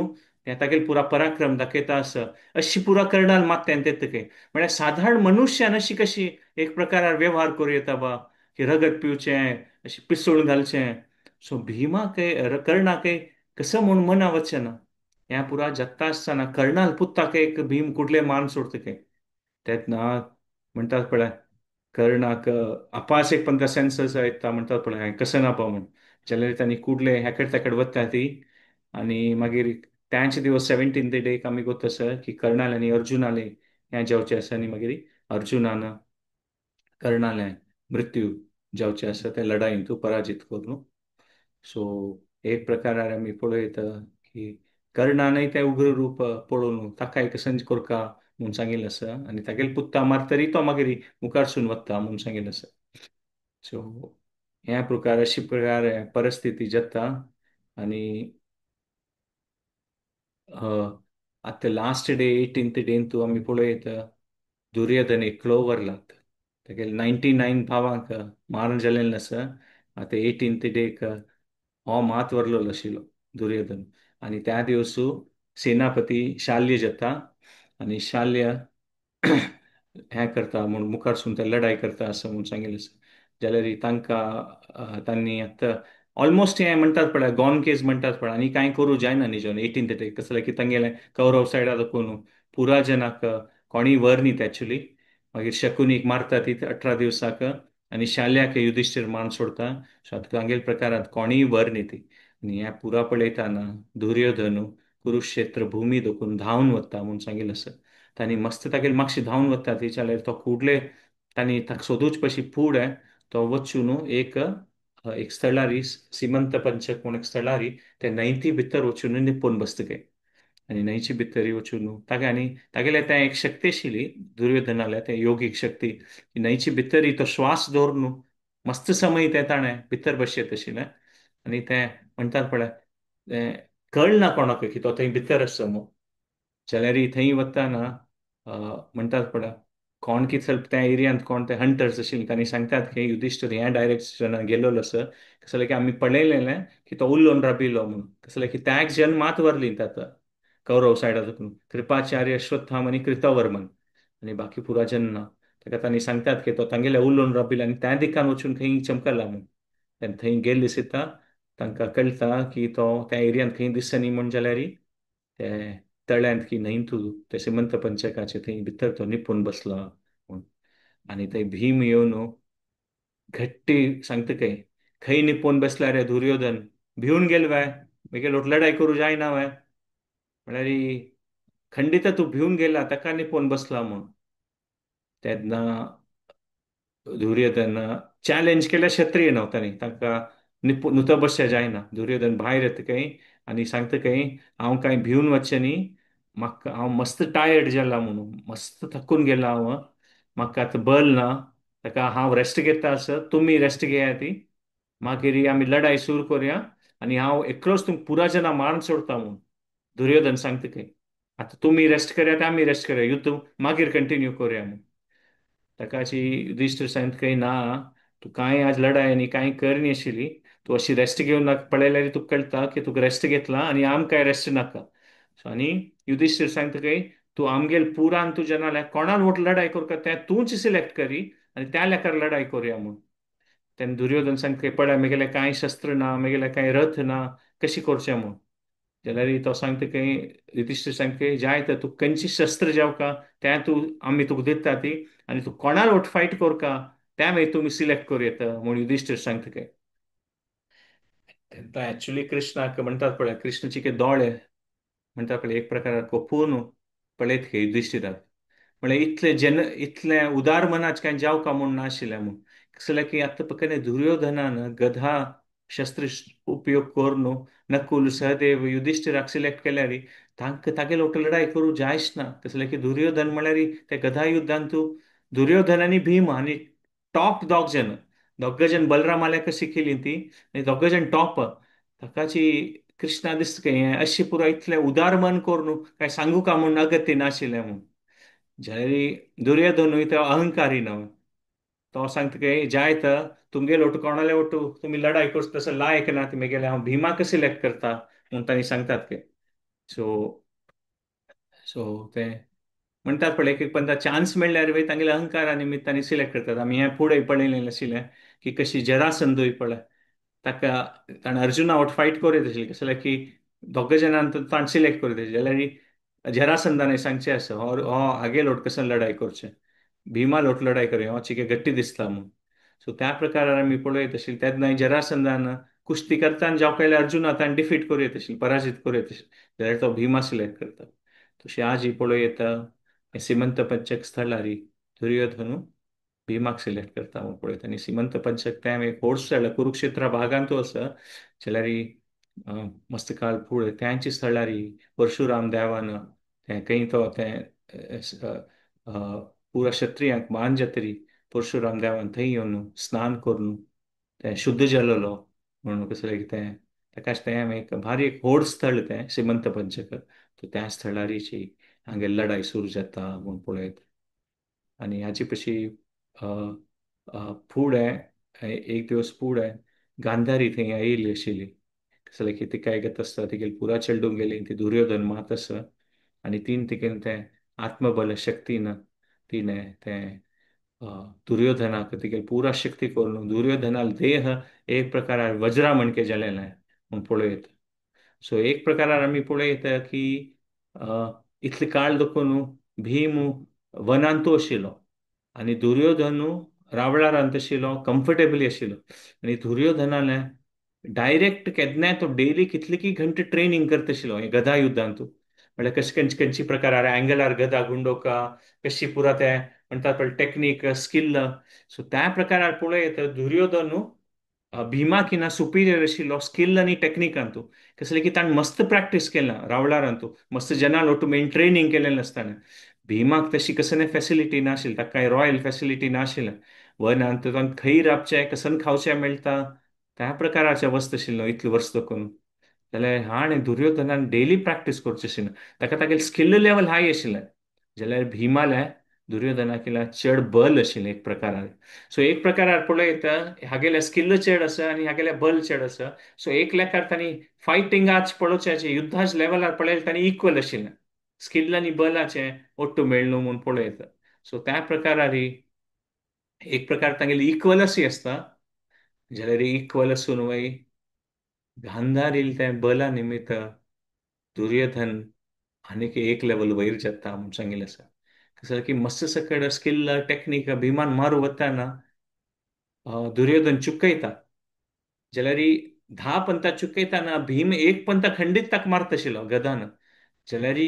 हें तागेले पुरा पराक्रम दाखयता आसा अशी पुरा कर्णाल मात तें तें खंय म्हळ्यार साधारण मनुष्यान अशी कशी एक प्रकारार वेव्हार करूं येता बा की रगत पिवचें अशी पिसोळ घालचें. सो भीमाकय कर्णाकय कसं म्हूण मना वचचें ना ह्या पुरा जगता आसतना कर्णाल पुताक एक भीम कुडले मान सोडता खंय तेन्ना म्हणटात पळय कर्णाक अपास एक पण सेन्सस येता म्हणटात पळय कसं ना पा म्हूण जाल्यार तांणी कुडले हेकड तेकड वता ती आनी मागीर त्यांचे दिवस 17th डेक आमी गोत आसा की कर्णाले आनी अर्जुनाले हें जावचें आसा आनी मागीर अर्जुनान कर्णाले मृत्यू जावचें आसा त्या लढायेन तूं पराजीत करून. सो एक प्रकारार आमी पळयता की कर्णानय तें उग्र रूप पळोवन ताका एक संज कोरका म्हूण सांगिल्लें आसा आनी तागेले पुत्ता मारतरी तो मागीर मुखारसून वता म्हूण सांगिल्लें आसा. सो ह्या प्रकार अशी प्रकार परिस्थिती जाता आनी आतां लास्ट डे 18th डेंतू आमी पळयता दुर्योधन एकलो वरलात तागेले 99 भावांक मारण जालेलें आसा. आतां 18th डेक हो मात वरलेलो आशिल्लो दुर्योधन आनी त्या दिवसू सेनापती शाल्य जाता आनी शाल्य हें करता म्हूण मुखारसून ते लढाय करता असो म्हूण सांगिल्लें आसा. जाल्यार तांकां तांणी आतां ऑलमोस्ट हें म्हणटात पळय गॉन केस म्हणटात पळय आनी कांय करूं जायना न्ही जेवन 18th day कसलें की तांगेलें कौरव सायडा दाखोवन पुरा जनाक कोणीय व्हर न्ही एक्चुली. मागीर शकुनीक मारता ती 18 दिवसाक आनी शाल्याक युधिश्ठीर मान सोडता. सो आतां तांगेले प्रकारांत कोणीय व्हर न्ही ती आनी ह्या पुरा पळयतना दुर्योधन कुरुक्षेत्र भुमी दोकून धांवन वता म्हूण सांगिल्लें आसा. तांणी मस्त तागेले मातशी धांवन वता ती जाल्यार तो कुडले तांणी ताका सोदूच पशी फुडें तो वचून एक एक स्थळारी सिमंत पंचक म्हूण एक स्थळारी ते न्हंयती भितर वचून निपून बसता काय आनी न्हंयची भितर वचून ताका आनी तागेले तें एक शक्ती आशिल्ली दुर्योधनाल्या तें योगीक शक्ती न्हंयची भितर तो श्वास दवरून मस्त समय तें ताणें भितर बसयत आशिल्लें आनी तें म्हणटात पळय तें कळना कोणाक की तो थंय भितर आसा म्हूण. जाल्यार थंय वतना म्हणटात पळय कोण कितें त्या एरियांत कोण ते हंटर्स आशिल्ले तांणी सांगतात की युधिश्ठीर ह्या डायरेक्शनान गेल्लो आसा कसलें की आमी पळयलेलें की तो उलोवन राबिल्लो म्हणून कसलें की त्या एक जन मात व्हरली ताका कौरव सायडा साकून कृपाचार्य अश्वत्थाम आनी कृतवर्मन आनी बाकी पुरा जन ना. ताका तांणी सांगतात की तो तांगेले उलोवन राबिल्लो आनी त्या दिकान वचून खंय चमकला म्हूण. तेन्ना थंय गेल्ले दिसता तांकां कळटा की तो त्या एरियांत खंय दिसनी म्हूण जाल्यार ते तळ्यांत की न्हंय तूं ते सिमंत पंचकाचे थंय भितर तो निपून बसला म्हूण. आनी थंय भीम येवन घट्टी सांगता काय खंय निपून बसला रे दुर्योधन, भिवन गेल वाय, मागीर लोट लढाई करूं जायना वाय, म्हळ्यार खंडित तूं भिवन गेला ताका निपून बसला म्हूण. तेन्ना दुर्योधन चॅलेंज केल्या क्षत्रिय न्हू तांणी तांकां नुतो बसच्या जायना. दुर्योधन भायर येता काय आनी सांगता काय हांव कांय भिवन वचचें न्ही, म्हाका हांव मस्त टायर्ड जाला म्हणून, मस्त थकून गेला हांव, म्हाका आतां बल ना, ताका हांव रेस्ट घेता आसत तुमी रेस्ट घेया ती, मागीर आमी लढाई सुरू करुया आनी हांव एकलोच तुमकां पुरा जना मारून सोडता म्हूण दुर्योधन सांगता काय आतां तुमी रेस्ट करात आमी रेस्ट करुया, युद्ध मागीर कंटिन्यू करुया म्हूण. ताका अशी युधिश्ठीर सांगता काय ना तूं कांय आज लढाय आनी कांय करनी आशिल्ली, तूं अशी रेस्ट घेवन नाका पळयल्यार तुका कळटा की तुका रेस्ट घेतला आनी आमकां रेस्ट नाका. सो आनी युधिश्ठीर सांगता काय तूं आमगेल पुरान तूं जना कोणाल वट लढाई करता तें तूंच सिलेक्ट करी आनी त्या लेखार लढाई करुया म्हूण. तेन्ना दुर्योधन सांगता काय पळय म्हगेलें कांय शस्त्र ना, म्हगेलें कांय रथ ना, कशी करचें म्हूण. जाल्यार तो सांगता काय युधिश्ठीर सांगता काय जाय तर तूं खंयची शस्त्र जावका तें तूं आमी तुका दिता ती आनी तूं कोणाल वट फायट करका त्या मागीर तुमी सिलेक्ट करूं येता म्हूण युधिश्ठीर सांगता काय. तेन्ना एक्चुली कृष्णाक म्हणटात पळय कृष्णाचे के दोळे म्हणटात पळय एक प्रकार कोपून पळयत काय युधिश्ठिराक, म्हळ्यार इतले जन इतलें उदार मनाच कांय जावका म्हूण नाशिल्लें म्हूण. कसलें की आतां पळय दुर्योधनान गधा शस्त्र उपयोग करून नकुल सहदेव युधिश्ठिराक सिलेक्ट केल्यार तांकां तागेले वट लढाई करूं जायच ना. कसलें की दुर्योधन म्हळ्यार ते गधा युद्धांत दुर्योधन आनी भीम आनी टॉप दोग जण, दोग जण बलरामाल्या कशी केली ती आनी दोग जण टॉप. ताकाची कृष्णा दिसता काय हें अशें पुरो इतलें उदार मन करून काय सांगू का म्हूण अगत्य नाशिल्लें म्हूण. जाल्यार दुर्योधनूय तो अहंकारी न्हू, तो सांगता काय जाय तर तुमगेले वट कोणाले वट तुमी लढाई करता तसो लायक ना तुमी गेले हांव भीमाक सिलेक्ट करता म्हूण तांणी सांगतात की. सो सो तें म्हणटात पळय एक एक पंदा चान्स मेळ्ळ्यार वय तांगेले अहंकारा निमित्तान सिलेक्ट करतात. आमी हें फुडें पळयलें आशिल्लें की कशी जरासंधूय पळय ताका ताणें अर्जुना वट फायट करूं येत आशिल्लें, कसलें की दोग जाणान ताणें सिलेक्ट करूं येत आशिल्लें. जाल्यार जरासंधान सांगचें आसा हो हागे लोट कसो लढाई करचें, भीमा लोट लढाई करूं, हो चिके गट्टी दिसता म्हूण. सो त्या प्रकारान आमी पळयत आशिल्लें तेन्ना जरासंधान कुस्ती करतना जावं कांय अर्जुना ताणें डिफीट करूं येत आशिल्लें, पराजीत करूं येत आशिल्लें, जाल्यार तो भीमा सिलेक्ट करता. तशें आजय पळोवं येता सिमंत पंचक स्थळारी दुर्योधनू भीमाक सिलेक्ट करता म्हूण पळयता. आनी सिमंत पंचक तें एक होर्स जाल्यार कुरुक्षेत्रा भागांतू आसा जाल्यार मस्त काळ फुडें त्यांचे स्थळारी परशुराम देवान तें खंय तो तें पुरा क्षत्रियांक मान जातरी परशुराम देवान थंय येवन स्नान करून तें शुद्ध जालेलो म्हणून कसलें तें ताकाच तें एक भारी एक व्हड स्थळ तें श्रीमंत पंचक. सो त्या स्थळारीची हांगे लढाई सुरू जाता म्हूण पळयत. आनी हाचे पशी फुडें एक दिवस फुडें गांधारी थंय आयिल्ली आशिल्ली. कसलें की तिका एक आसता तिगेली पुरा चेडूंक गेली ती दुर्योधन मात आसा आनी तीन तिगेलें तें आत्मबल शक्तीन तिणें तें दुर्योधनाक तिगेली पुरा शक्ती करून दुर्योधनाल देह एक प्रकारार वज्रा म्हणके जालेलें म्हूण पळयत. सो एक प्रकारार आमी पळयत की इतले काळ दखून भीम वनांतू आशिल्लो आनी दुर्योधनू रावळारांत आशिल्लो, कम्फर्टेबली आशिल्लो. आनी दुर्योधनालें डायरेक्ट केन्नाय तो डेली कितले की घंटे ट्रेनिंग करता आशिल्लो हे गदा युद्धांतू. म्हळ्यार कशें खंयचे खंयचे प्रकारार अँगलार गदा गुंडोवका कशी पुरा ते म्हणटात पळय टेक्नीक स्किल. सो त्या प्रकारार पळयत दुर्योधनू भीमा किना सुपिरियर आशिल्लो स्किल आनी टेक्निकांतू. कसलें की ताणें मस्त प्रॅक्टीस केलां रावळारांतू, मस्त जनां लोटू मेन ट्रेनिंग केलेलें आसतालें. भीमाक तशी कसलें फॅसिलिटी नाशिल्ली, ताका कांय रॉयल फॅसिलिटी नाशिल्लें. वनांत तांकां खंय राबचें कसन खावचें मेळटा त्या प्रकाराचें वस्त आशिल्लो इतलें वर्स दखून. जाल्यार हाणें दुर्योधनान डेली प्रॅक्टीस करचें आशिल्लें, ताका तागेलें स्किल लेवल हाय आशिल्लें. जाल्यार भीमालें दुर्योधना चड बल आशिल्लें एक प्रकारान. सो एक प्रकारार पळयत हागेलें स्किल चड आसा आनी हागेलें बल चड आसा. सो एक लेखार तांणी फायटिंगाच पळोवचें युद्धाच लेवलार पळयल्यार तांणी इक्वल आशिल्लें, स्किल आनी बलाचें ओट्टू मेळ्ळू म्हूण पळयत. सो त्या प्रकारारी एक प्रकार तांगेली इक्वलसी आसता. जाल्यार इक्वल आसून वय गांधारील तें बला निमित्त दुर्योधन आनीक एक लेवल वयर जाता म्हूण सांगिल्लें आसा. कसो की मस्त सकड स्किल टेक्नीक भीमान मारू वताना दुर्योधन चुकयता. जाल्यार 10 पंता चुकयताना भीम एक पंता खंडीत ताका मारता आशिल्लो गदान. जाल्यार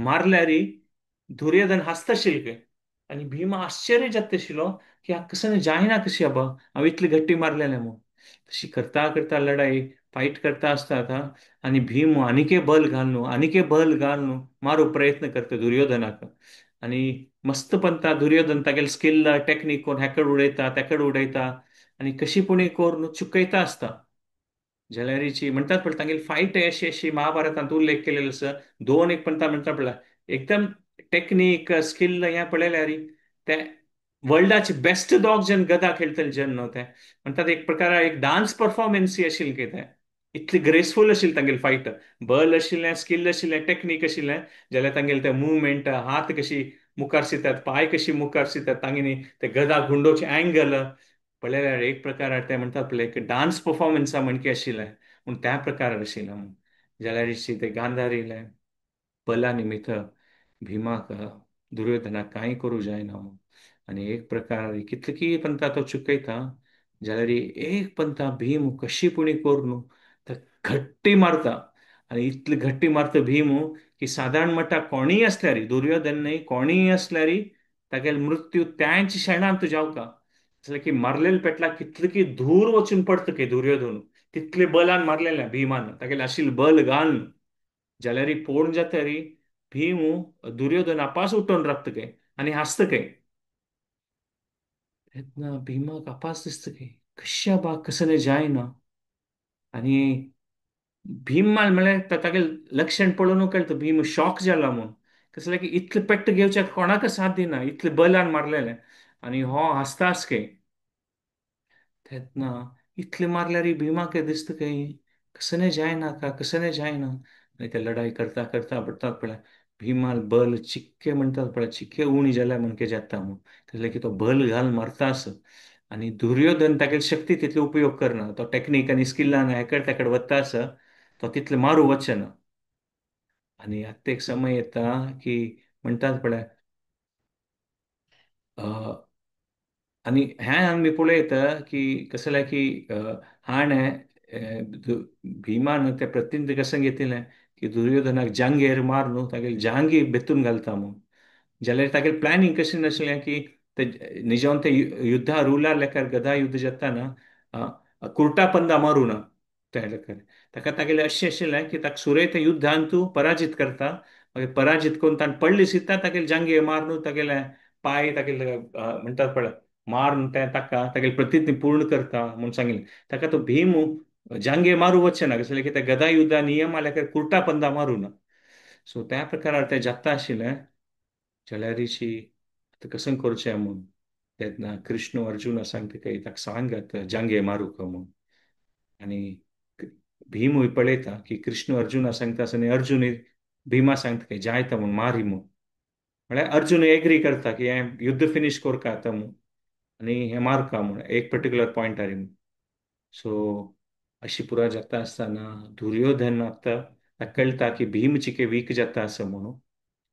मारल्यार दुर्योधन हांसता आशिल्लो आनी भीम आश्चर्य जाता आशिल्लो की हाका कसो जायना कशी बाबा हांव इतली घट्टी मारलेलें म्हूण. तशी करता करता लढाई फायट करता आसता आतां आनी भीम आनीकय बल घालून आनीकय बल घालून मारू प्रयत्न करता दुर्योधनाक. आनी मस्त पंता दुर्योधन तागेले स्किल टेक्नीक कोण हेकड उडयता तेकड उडयता आनी कशी पुणी करून चुकयता आसता. जाल्यारीची म्हणटात पळय तांगेली फायट अशी अशी महाभारतांत उल्लेख केलेलो आसा. दोन एक पंता म्हणटा पळय एकदम टेक्नीक स्किल हें पळयल्यार ते वर्ल्डाचे बेस्ट दोग जन गदा खेळटले जन न्हू ते म्हणटात एक प्रकार एक डान्स परफॉर्मन्स आशिल्लें कितें इतली ग्रेसफूल आशिल्ली तांगेली फायट. बल आशिल्लें, स्किल आशिल्लें, टेक्नीक आशिल्लें. जाल्यार तांगेले ते मुवमेंट, हात कशी मुखार शितात, पांय कशी मुखार शितात, तांगेली ते गदा गुंडोवचे अँगल पळयल्यार एक प्रकार ते म्हणटात पळय एक डान्स परफॉर्मन्सा म्हणके आशिल्लें पूण त्या प्रकार आशिल्लें म्हूण. जाल्यार ते गांधारीलें बला निमित्त भीमाक दुर्योधनाक कांय करूं जायना म्हूण. आनी एक प्रकार कितले की पंता तो चुकयता जाल्यार एक पंता भीम कशी पुणी करून ते घट्टी मारता. आनी इतली घट्टी मारता भीम की सादारण म्हणटा कोणीय आसल्यार दुर्योधन न्हय कोणीय आसल्यार तागेलो मृत्यू त्याच क्षणांत जावका. जसलें की मारलेले पेटला कितले की धूर वचून पडटा की दुर्योधन तितले बलान मारलेलें भीमान तागेलें आशिल्लें बल घालून. जाल्यार पळोवन जाता भीम दुर्योधन आपास उठोवन रावता काय आनी हांसता काय. तेन्ना भीमाक आपास दिसता काय कश्या बा कसलें जायना. आनी भीम माल म्हळ्यार तागेलें लक्षण पळोवन कळटा भीम शॉक जाला म्हूण. कसलें की इतलें पेट्ट घेवच्याक कोणाक साथ दिना इतलें बलान मारलेलें आनी हो हांसता आस काय. तेन्ना इतलें मारल्यार भीमाक दिसता काय कसलें जायना का कसलें जायना. आनी ते लढाई करता करता म्हणटात पळय भीमाल बल चिक्के म्हणटात पळय चिक्के उणी जाल्या म्हणके जाता म्हूण. कसलें की तो बल घाल मारता आस आनी दुर्योधन तागेली शक्ती तितली उपयोग करना, तो टेक्नीक आनी स्किलान हेकड तेकड वता आसा तो तितले मारू वचना. आनी आतां एक समय येता की म्हणटात पळय आनी हें आमी पळयता की कसलें की हाणें भीमान ते प्रतिज्ञा कशें घेतिल्लें की दुर्योधनाक जांगेर मारून तागेली जांगी बेतून घालता म्हूण. जाल्यार तागेलें प्लॅनिंग कशें नाशिल्लें की ते निजावन ते युद्धा रुला लेखार गदा युद्ध जाताना कुर्टा पंदा मारूना ताका तागेलें अशें आशिल्लें की ताका सुरय ते युद्धांत तूं पराजीत करता, मागीर पराजीत करून ताणें पडली सुद्दां तागेले जांगे मारून तागेले पांय तागेले म्हणटात पळय मारून ते ताका तागेली प्रतिज्ञा पूर्ण करता म्हूण सांगिल्लें. ताका तो भीम जांगे मारू वचचे ना, कसलें की त्या गदा युद्धा नियम आल्या कुर्टा पंदा मारू ना. सो त्या प्रकारार तें जाता आशिल्लें. जाल्यारिशी आतां कसं करचें म्हूण तेन्ना कृष्ण अर्जुना सांगता काय ताका सांगात जांगे मारूंक म्हूण. आनी भीमूय पळयता की कृष्ण अर्जुना सांगता आसतना अर्जुनूय भीमा सांगता की जायता म्हूण मारी म्हूण. म्हळ्यार अर्जुन एग्री करता की हें युद्ध फिनीश करका आतां म्हूण आनी हें मारका म्हूण एक पर्टिक्युलर पॉयंटार म्हूण. सो अशी पुराय जाता आसतना दुर्योधन आतां ताका कळटा की भीम चिके वीक जाता आसा म्हणून,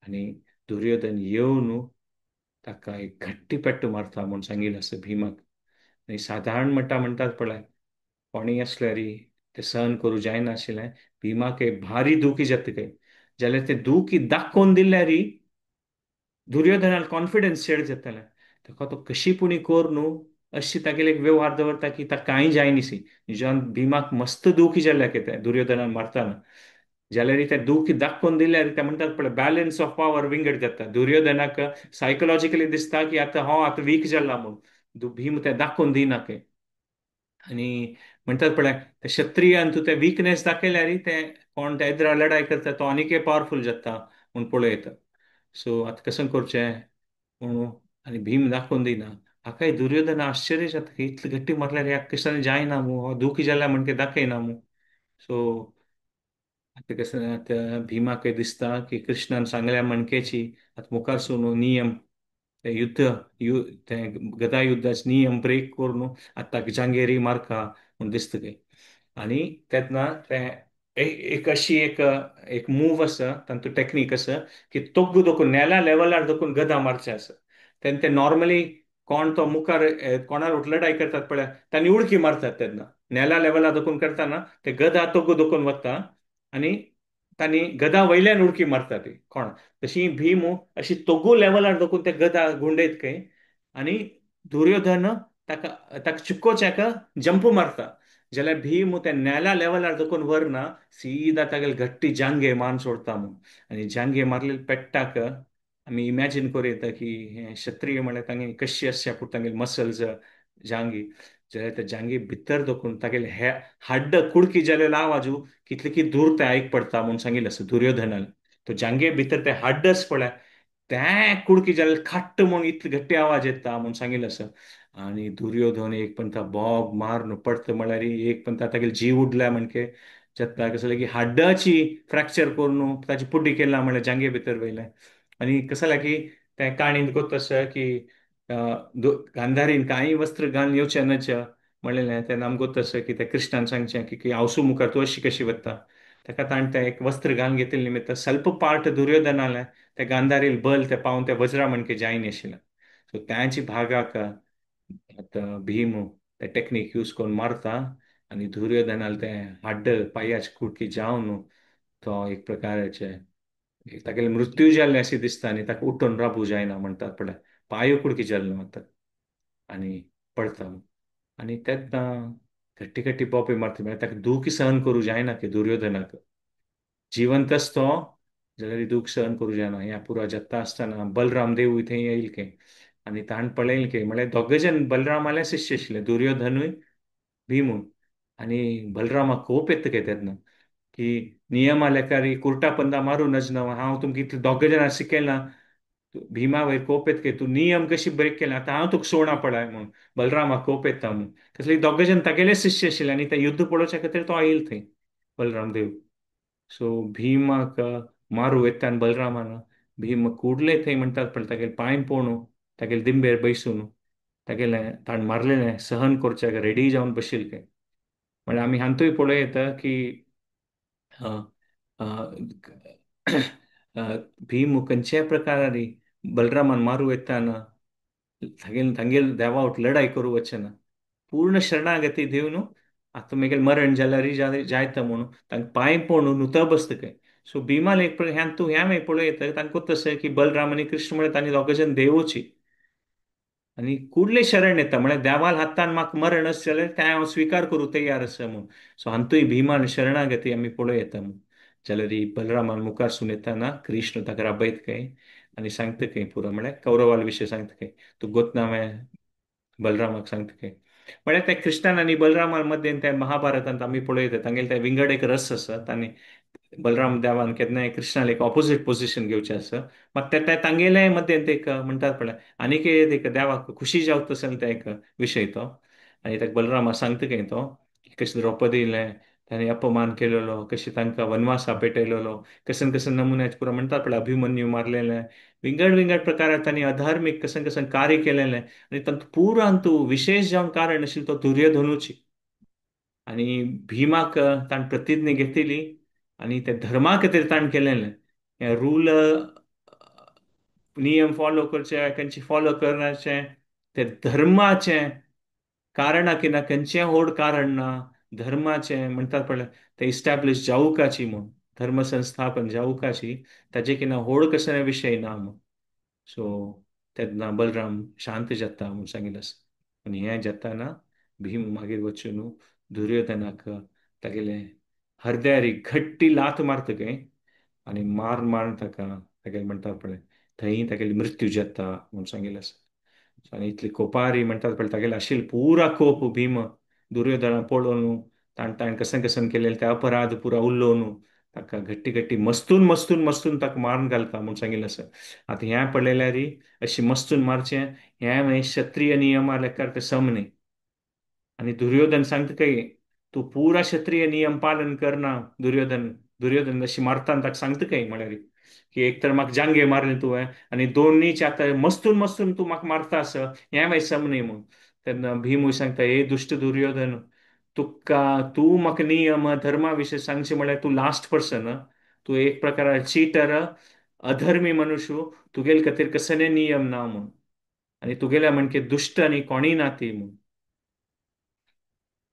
आनी दुर्योधन येवन ताका एक घट्टी पेट्ट मारता म्हूण सांगिल्लें आसा भीमाक. आनी सादारण म्हणटा म्हणटात पळय कोणीय आसल्यार तें सहन करूं जायनाशिल्लें, भीमाक एक भारी दुखी जाता काय जाल्यार तें दुखी दाखोवन दिल्यार दुर्योधनाक कॉन्फिडन्स चड जातालें. ताका तो कशी पुणी कर न्हू अशी तागेले एक वेव्हार दवरता की ताका कांय जायनीसी. निजान भीमाक मस्त दुखी जाल्लें कितें दुर्योधनान मारतना, जाल्यार तें दुखी दाखोवन दिल्यार ते म्हणटात पळय बॅलन्स ऑफ पावर विंगड जाता. दुर्योधनाक सायकोलॉजिकली दिसता की आतां हो आतां वीक जाला म्हूण, भीम तें दाखोवन दिना खंय. आनी म्हणटात पळय ते क्षत्रियान तूं ते विकनेस दाखयल्यार ते कोण ते एदरा लढाय करता तो आनीकय पावरफूल जाता म्हूण पळयता. सो आतां कशें करचें म्हणून आनी भीम दाखोवन दिना. हाकाय दुर्योधन आश्चर्य जाता की इतली घट्टी मारल्यार ह्या कशान जायना मू, हो दुखी जाल्या म्हणके दाखयना मू. सो आतां कशें आतां भीमाकय दिसता की कृष्णान सांगल्या म्हणकेची आतां मुखार सून नियम ते युद्ध ते गदा युद्धाचे नियम ब्रेक करून आतां जांगेरी मारका म्हूण दिसता खंय. आनी तेन्ना ते एक अशी एक एक मूव आसा, तांतू टॅक्नीक आसा की तोग्गू दोकून नेला लेवलार दोकून गदा मारचे आसा. तेन्ना ते नॉर्मली कोण तो मुखार कोणार लढाई करतात पळय तांणी उडकी मारतात, तेन्ना नेला लेवलार दोकून करतना ते गदा तोग्गू दोकून वता आनी तांणी गदा वयल्यान उडकी मारतात ती कोण तशी भीम अशी तोगू लेवलार दोकून ते गदा गुंडयत खंय आनी दुर्योधन ताका ताका चिक्कोच्याक जंप मारता, जाल्यार भीम त्या नेला लेवलार दोकून व्हरना सीधा तागेले घट्टी जांगे मान सोडता म्हूण. आनी जांगे मारलेले पेट्टाक आमी इमॅजीन करूं येता की हें क्षत्रिय म्हळ्यार तांगे कशी आसच्या पूण तांगेले मसल्स जांगी, जाल्यार त्या जांगी भितर दोकून तागेले हे हाड्ड कुडकी जालेले आवाजू कितले की दूर ते आयक पडता म्हूण सांगिल्लें आसा दुर्योधनान. तो जांगे भितर ते हाड्डच पळय ते कुडकी जालेले खाट्ट म्हूण इतले घट्टी आवाज येता म्हूण सांगिल्लें आसा. आनी दुर्योधन एक पण बॉब मारून पडटा म्हळ्यार एक पण तागेले जीव उडल्या म्हणके जाता कसलें की हाड्डाची फ्रॅक्चर करून ताची पुड्डी केला म्हळ्यार जांगे भितर वयलें. आनी कसो जालें की त्या काणयेन गोत आसा की गांधारीन कांय वस्त्र घालून येवचें नच म्हणलेलें, तेन्ना आमकां गोत आसा की त्या कृष्णान सांगचें की आवसू मुखार तूं अशी कशी वता, ताका ताणें तें एक वस्त्र घालून घेतिल्लें निमित्त सल्प पार्ट दुर्योधनालें त्या गांधारील बल ते पावन त्या वज्रा म्हणके जायन आशिल्लें. सो त्याची भागाक आतां भीम ते टॅक्नीक यूज करून मारता आनी दुर्योधनाल तें हाड्ड पांयाच कुडकी जावन तो एक प्रकाराचे तागेले मृत्यू जाल्लें अशें दिसता आनी ताका उठून राबू जायना म्हणटात पळय पांयो कुडकी जाल्लो मात आनी पडता. आनी तेन्ना घट्टी घट्टी बोपे मारता म्हळ्यार ताका दूख सहन करूं जायना की दुर्योधनाक जिवंतच तो जाल्यार दूख सहन करूं जायना. ह्या पुरा जाता आसतना बलराम देवूय थंय येयल खंय आनी ताणें पळयलें की म्हळ्यार दोग जाण बलरामाले शिश्य आशिल्ले दुर्योधनूय भीमूय. आनी बलरामाक कोप येता काय तेन्ना की नियमा लेखारी कुर्टा पंदा मारूं नज ना, हांव तुमकां इतले दोग जाणां शिकयलां, भीमा वयर कोप येता की तूं नियम कशी ब्रेक केला आतां हांव तुका सोडना पळय म्हूण बलरामाक कोप येता म्हूण. कसले दोग जाण तागेले शिश्य आशिल्ले आनी ते युद्ध पळोवच्या खातीर तो आयल थंय बलराम देव. सो भीमाक मारू येता आनी बलरामान भीम कुडले थंय म्हणटात पण तागेले पांय पोणू तागेले दिंबेर बैसून तागेलें ताणें मारलेलें सहन करच्याक रेडी जावन बशिल्लें खंय. म्हळ्यार आमी हातूंय पळोवं येता की भीम खंयच्याय प्रकारारी बलरामान मारू येताना तागेल तांगेल देवावट लढाई करूं वचना, पूर्ण शरणागती दिवन आतां मागीर मरण जाल्यार जायता म्हणून तांकां पांय पडून नुता बसता खंय. सो भीमाल एक ह्यान तूं ह्या मागीर पळोवं येता तांकां तशें की बलराम आनी कृष्ण म्हळ्यार तांणी दोग जाण देवूची. आनी कुडले शरण येता म्हळ्यार देवाल हातान म्हाका मरण अशें जाल्यार तें हांव स्विकार करूं तयार आसा म्हूण. सो हातूंय भीमान शरणागती आमी पळोवं येता म्हूण. जाल्यार बलरामान मुखार येतना कृष्ण ताका राबयत खंय आनी सांगता खंय पुरो म्हळ्यार कौरवाल विशय सांगता खंय तूं गोतना हांवें बलरामाक सांगता खंय. म्हळ्यार त्या कृष्णान आनी बलरामा मदें त्या महाभारतांत आमी पळयता तांगेले ते विंगड एक रस आसा आनी बलराम देवान केन्नाय कृष्णाले एक ऑपोजीट पोझिशन घेवचें आसा, मात ते तांगेले मदें एक म्हणटात पळय आनीक एक देवाक खुशी जावत तसो ते एक विशय तो. आनी ताका बलरामा सांगता खंय तो कशें द्रौपदीलें ताणें अपमान केलेलो, कशें तांकां वनवासा पेटयलेलो, कसन कसन नमुन्याचे पुरो म्हणटात पळय अभिमन्यू मारलेलें, विंगड विंगड प्रकारात तांणी अधार्मीक कसन कसन कार्य केलेलें आनी तातूंत पुरांतू विशेश जावन कारण आशिल्लो तो दुर्योधनूची. आनी भीमाक ताणें प्रतिज्ञा घेतिल्ली आनी ते धर्मा खातीर ताणें केलेलें हें रूल नियम फॉलो करचे खंयचे फॉलो करनाचे ते धर्माचें कारणां की ना खंयचें व्हड कारण ना धर्माचें म्हणटात पळय ते इस्टॅब्लिश जावकाची म्हूण धर्म संस्थापन जावकाची ताजे की ना व्हड कसले विशय ना म्हूण. सो तेन्ना बलराम शांत जाता म्हूण सांगिल्लें आसा. आनी हें जाताना भीम मागीर वचून दुर्योधनाक तागेले हरद्यारी घट्टी लात मारता खंय आनी मार मारून ताका तागेलें म्हणटात पळय थंय तागेली मृत्यू जाता म्हूण सांगिल्लें आसा. आनी इतली कोपारी म्हणटात पळय तागेले आशिल्ले पुरा कोप भीम दुर्योधना पळोवन ताणें ताणें कसन कसन केलेले ते अपराध पुरा उलोवन ताका घट्टी घट्टी मस्तून मस्तून मस्तून ताका मारून घालता म्हूण सांगिल्लें आसा. आतां हें पळयल्यार अशी मस्तून मारचें हें मागीर क्षत्रीय नियमा लेखार तें सम न्ही. आनी दुर्योधन सांगता काय तूं पुरा क्षत्रीय नियम पालन करना दुर्योधन, दुर्योधन अशी मारता ताका सांगता काय म्हळ्यार की एक तर म्हाका जांगे मारले तुवें आनी दोनीच आतां मस्तून मस्तून तूं म्हाका मारता आसा हें मागीर सम न्ही म्हूण. तेन्ना भीमूय सांगता हे दुश्ट दुर्योधन तुका तूं म्हाका नियम धर्मा विशय सांगचें म्हळ्यार तूं लास्ट पर्सन, तूं एक प्रकार चिटर अधर्मी मनुष्य, तुगेले खातीर कसले नियम ना म्हूण आनी तुगेल्या म्हणके दुश्ट आनी कोणीय ना ती म्हूण.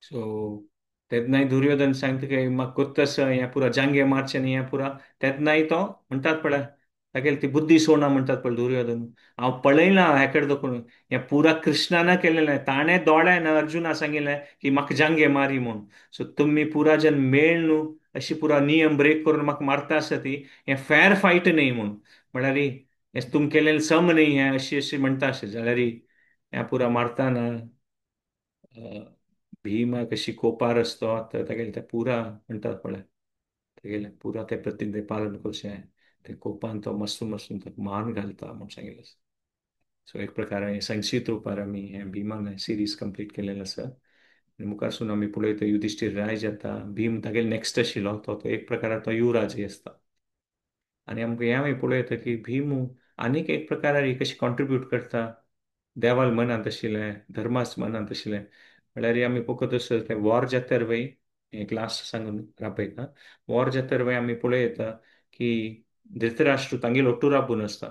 सो तेन्नाय दुर्योधन सांगता काय म्हाका कोत्त आसा हें पुरा जांगे मारचें न्ही हें पुरा तेन्नाय तो म्हणटात पळय तागेली ती बुद्धी सोडना म्हणटात पळय दुर्योधन हांव पळयलां हेकडे दाखोवन हें पुरा कृष्णान केलेलें ताणें दोळ्यान अर्जुना सांगिल्लें की म्हाका जांगे मारी म्हूण. सो तुमी पुरा जन मेळ न्हू अशी पुरा नियम ब्रेक करून म्हाका मारता आसा ती हें फॅर फायट न्ही म्हूण, म्हळ्यार हें तुम केलेलें सम न्ही हें अशी अशी म्हणटा अशें जाल्यार हें पुरा मारतना भीमा कशी कोपार आसतो तर तागेले ते पुरा म्हणटात पळय तागेले पुरा ते प्रतिज्ञे पालन करचें ते कोपान तो मस्तून मस्तून ताका मान घालता म्हूण सांगिल्लें आसा. सो एक प्रकारे संक्षिप्त रुपार आमी हें भीमान सिरीज कंप्लीट केलेलें आसा. आनी मुखारसून आमी पळयता युधिश्टीर राय जाता, भीम तागेले नॅक्स्ट आशिल्लो तो एक प्रकारार तो युवराज आसता. आनी आमकां हें आमी पळयता की भीम आनीक एक प्रकारार कशी कॉन्ट्रिब्यूट करता देवाल मनांत आशिल्लें धर्मास मनांत आशिल्लें म्हळ्यार आमी पळयत आसत ते वॉर जात्यार वय एक लास्ट सांगून राबयता वॉर जात्यार वय आमी पळयता की धृतराष्ट्र तांगेलो ओट्टू राबून आसता.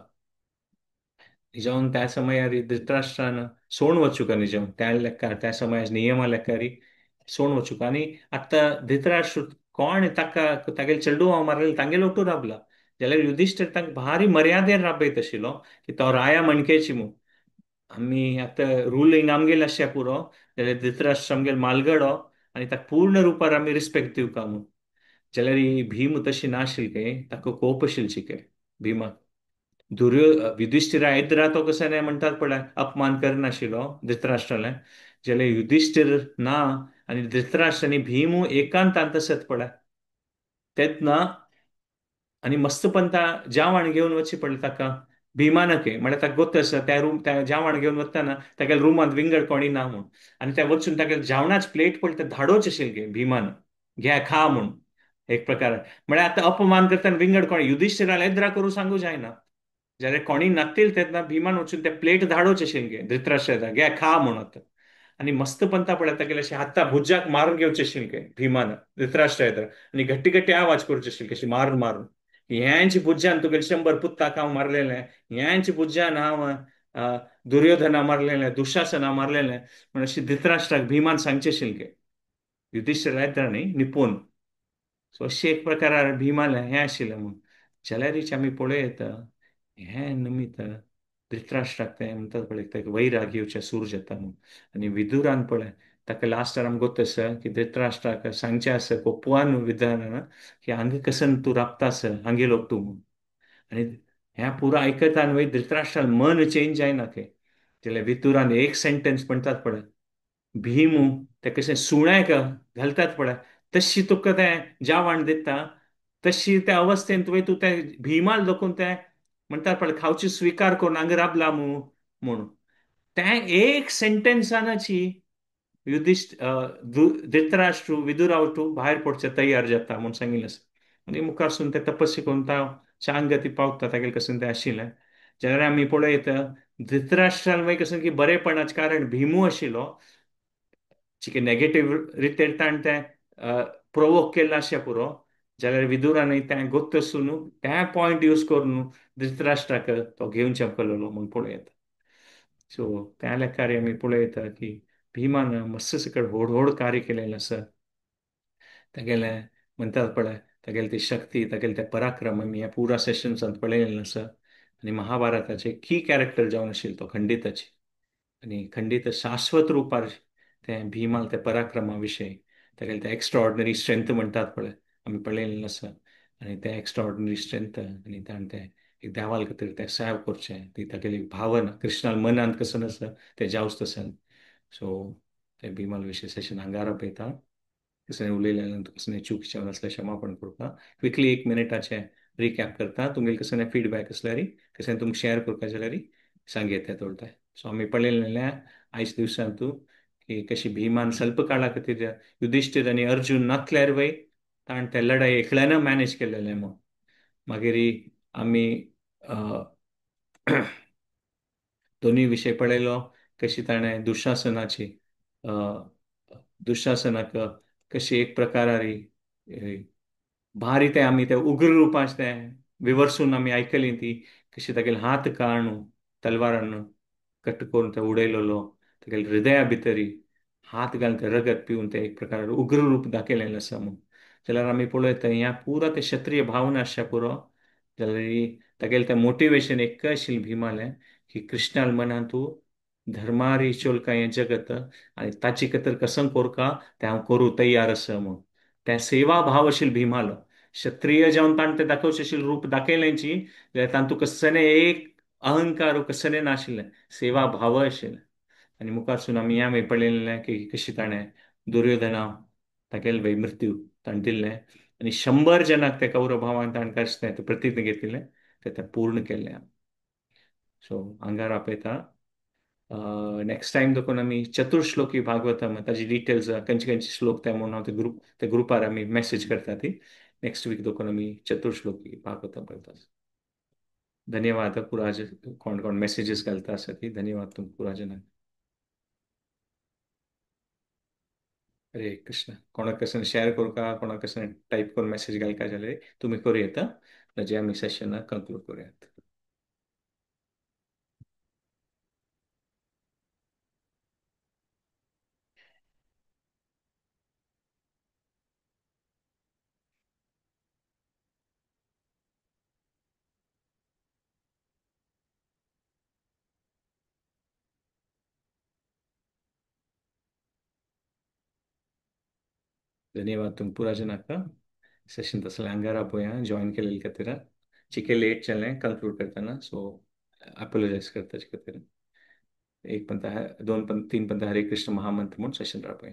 निजावन त्या समयार धृतराष्ट्रान सोण वचूंक निजावन त्या लेखार त्या समयार नियमा लेखारी सोण वचूंक आनी आतां धृतराष्ट्र कोण ताका तागेले चेडू हांव मारलें तांगेलो ओट्टू राबला जाल्यार युधिश्टीर तांकां भारी मर्यादेन राबयत आशिल्लो की तो राया म्हणकेची म्हूण. आमी आतां रुलींग आमगेलें आसचें पुरो जाल्यार धृतराष्ट्र आमगेलो मालगडो आनी ताका पूर्ण रुपार आमी रिस्पेक्ट दिवका म्हूण. जाल्यार भीम तशी नाशिल्ली काय ताका कोप आशिल्ली काय भीमाक युधिश्टीरा येद्रा तो कसो न्ही म्हणटात पळय अपमान करनाशिल्लो धृतराष्ट्राले, जाल्यार युधिश्टीर ना आनी धृतराष्ट्र आनी भीम एकांतांत आसत पळय तेन्ना आनी मस्तपंता जेवण घेवन वचचें पडलें ताका भीमानके म्हळ्यार ताका गोत आसा त्या रूम त्या जेवण घेवन वतना तागेल्या रुमांत विंगड कोणी ना म्हूण आनी त्या वचून तागेले जेवणाच प्लेट पडले ते धाडोवचें आशिल्लें भीमान घे खा म्हूण एक प्रकार म्हळ्यार आतां अपमान करतना विंगड कोणी युधिश्टीराक येद्रा करूं सांगू जायना जाल्यार कोणी नातील तेन्ना भीमान वचून ते प्लेट धाडोवचें आशिल्लें धृतराष्ट्राक घे खा म्हूण आतां आनी मस्त पंता पळय तागेले अशें हाता भुजाक मारून घेवचें आशिल्लें भीमान धृतराष्ट्रा येद्रा आनी घट्टी घट्टी आवाज करचे आशिल्ले कशी मारून मारून ह्यांची भुजान तुगेले 100 पुत्ताक हांव मारलेलें, ह्यांची भुजान हांव दुर्योधना मारलेलें, दुशासना मारलेलें म्हण अशी धृतराष्ट्राक भीमान सांगचें आशिल्लें युधिश्टीर येद्रा न्ही निपून. सो अशें एक प्रकारार भीमालें हें आशिल्लें म्हूण जाल्यार आमी पळयता हें निमित्त धृतराष्ट्राक तें म्हणटात पळय ताका वैराग येवचें सूर जाता म्हूण. आनी विदुरान पळय ताका लास्टार आमकां गोत आसा की धृतराष्ट्राक सांगचें आसा कोपवान विदुरान की हांगा कसन तूं राबता आसा हांगे लोक तूं म्हूण. आनी हें पुरो आयकता न्हय धृतराष्ट्रान मन चेंज जायना खंय. जाल्यार विदुरान एक सेंटेन्स म्हणटात पळय, भीमू ते कशें सुण्याक घालतात पळय तशी तुका तें जावण दिता तशी त्या अवस्थेंत तुवें तूं तें भीमाल दखून तें म्हणटात पळय खावची स्विकार करून हांगा राबला मू म्हूण. तें एक सेंटेन्सानाची युधिश्ठ धृतराष्ट्र विदुरावटू भायर पडचें तयार जाता म्हूण सांगिल्लें आसा. आनी मुखारसून ते तपस्या करून चांगती पावता तागेलें कशें तें आशिल्लें. जाल्यार आमी पळयत धृतराष्ट्रान मागीर कशें की बरेपणाचें कारण भीमू आशिल्लो चिके नेगेटीव रितेर ताणें तें प्रोवोक केल्लें आसचें पुरो. जाल्यार विदुरानय तें गोत्त आसून तें पॉयंट यूज करून धृतराष्ट्राक तो घेवन चमकलेलो म्हूण पळयता. सो त्या लेखार आमी पळयता की भीमान मस्त सकट व्हड व्हड कार्य केलेलें आसा. तागेलें म्हणटात पळय तागेली ती शक्ती तागेले ते पराक्रम आमी ह्या पुरा सेशन्सांत पळयलेलें आसा. आनी महाभारताचे की कॅरेक्टर जावन आशिल्लो तो खंडिताची आनी खंडीत शाश्वत रुपार तें भीमाल ते पराक्रमा विशय तागेले ते एक्स्ट्रा ऑर्डिनरी स्ट्रेंथ म्हणटात पळय आमी पळयलेलें आसा. आनी तें एक्स्ट्रा ऑर्डिनरी स्ट्रेंथ आनी ताणें तें एक देवाल खातीर तें सेव करचें ती तागेली भावना कृष्णाल मनांत कसन आसा तें जावच तसन. सो तें भीमाल विशय सेशन हांगा पळयता कसलें उलयलें कसलें चूक जावन आसल्यार क्षमापण करता. क्विकली एक मिनिटाचें रिकॅप करता. तुमगेले कसलें फिडबॅक आसल्यार कसलें तुमकां शेअर करपा जाल्यार सांगयत थोडे. सो आमी पळयलें आयज दिवसांत की कशी भीमान स्वल्प काळा खातीर युधिश्ठीर आनी अर्जुन नातल्यार वय ताणें ते लढाई एकल्यान मॅनेज केलेलें म्हूण. मागीर आमी दोनूय विशय पळयलो कशी ताणें दुशासनाची दुशासनाक कशी एक प्रकारारी भारी तें आमी ते उग्र रुपाचें तें विवर्सून आमी आयकली ती कशी तागेले हात काडून तलवारान कट करून ते उडयलेलो तागेले हृदया भितरी हात घालून ते रगत पिवन ते एक प्रकार उग्र रूप दाखयलेलें आसा म्हूण. जाल्यार आमी पळयता ह्या पुरा ते क्षत्रिय भावना आसच्या पुरो. जाल्यार तागेलें तें मोटिवेशन एक आशिल्लें भीमालें की कृष्णाल मनांत तूं धर्मारी चोलका हें जगत आनी ताची खातीर कसम कोरका तें हांव करूं तयार आसा म्हूण. तें सेवा भाव आशिल्लो भीमालो. क्षत्रिय जावन ताणें तें दाखोवचें आशिल्लें रूप दाखयलेंची जाल्यार तातूंत कसलें एक अहंकार कसलें नाशिल्लें, सेवा भाव आशिल्लें. आनी मुखारसून आमी ह्या मागीर पळयलें की कशी ताणें दुर्योधना तागेले मागीर मृत्यू ताणें दिल्लें आनी 100 जनांक ते कौरव भावान ताणें कशें तें प्रतिज्ञा घेतिल्लें तें तें पूर्ण केल्लें. सो हांगार आपयता. नेक्स्ट टायम देखून आमी चतुर्श्लोकी भागवतम ताजी डिटेल्स खंयचे खंयचे श्लोक ते म्हणून हांव ते ग्रुपार आमी मॅसेज करता ती. नेक्स्ट वीक देखून आमी चतुर्श्लोकी भागवतम करता. धन्यवाद पुराज कोण कोण मॅसेजीस घालता आसा ती. धन्यवाद तुमकां पुराजनाक. हरे कृष्ण. कोणाक कशें शेअर करका कोणाक कशें टायप करून मॅसेज घालका जाल्यार तुमी करूं येता. जे आमी सेशनाक कंक्लूड करूयात. धन्यवाद तुम पूरा जनाक सेशन तसलें अंगारा पळया जॉईन केलेले खातीर. चिके लेट जालें कंक्लूड करतना सो अपोलोजायज करता खातीर. एक पंत दोन पंत तीन पंत हरे कृष्ण महामंत्र म्हूण सेशन रावपया.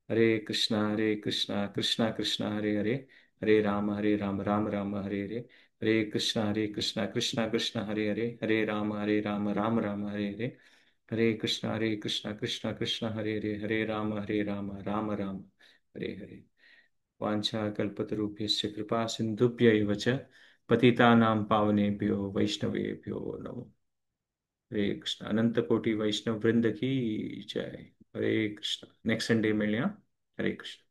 हरे कृष्णा कृष्णा कृष्णा हरे हरे, हरे राम राम राम हरे हरे, हरे कृष्णा कृष्णा कृष्णा हरे हरे, हरे राम राम राम हरे हरे, हरे कृष्णा कृष्णा कृष्णा हरे हरे, हरे राम राम राम हरे हरे. वाञ्छा कल्पतरुभ्यश्च कृपा सिन्धुभ्य एव च पतितानां पावनेभ्यो वैष्णवेभ्यो नमो. हरे कृष्ण. अनंत कोटि वैष्णव वृंद की जय. हरे कृष्ण. नेक्स्ट संडे मिलया. हरे कृष्ण.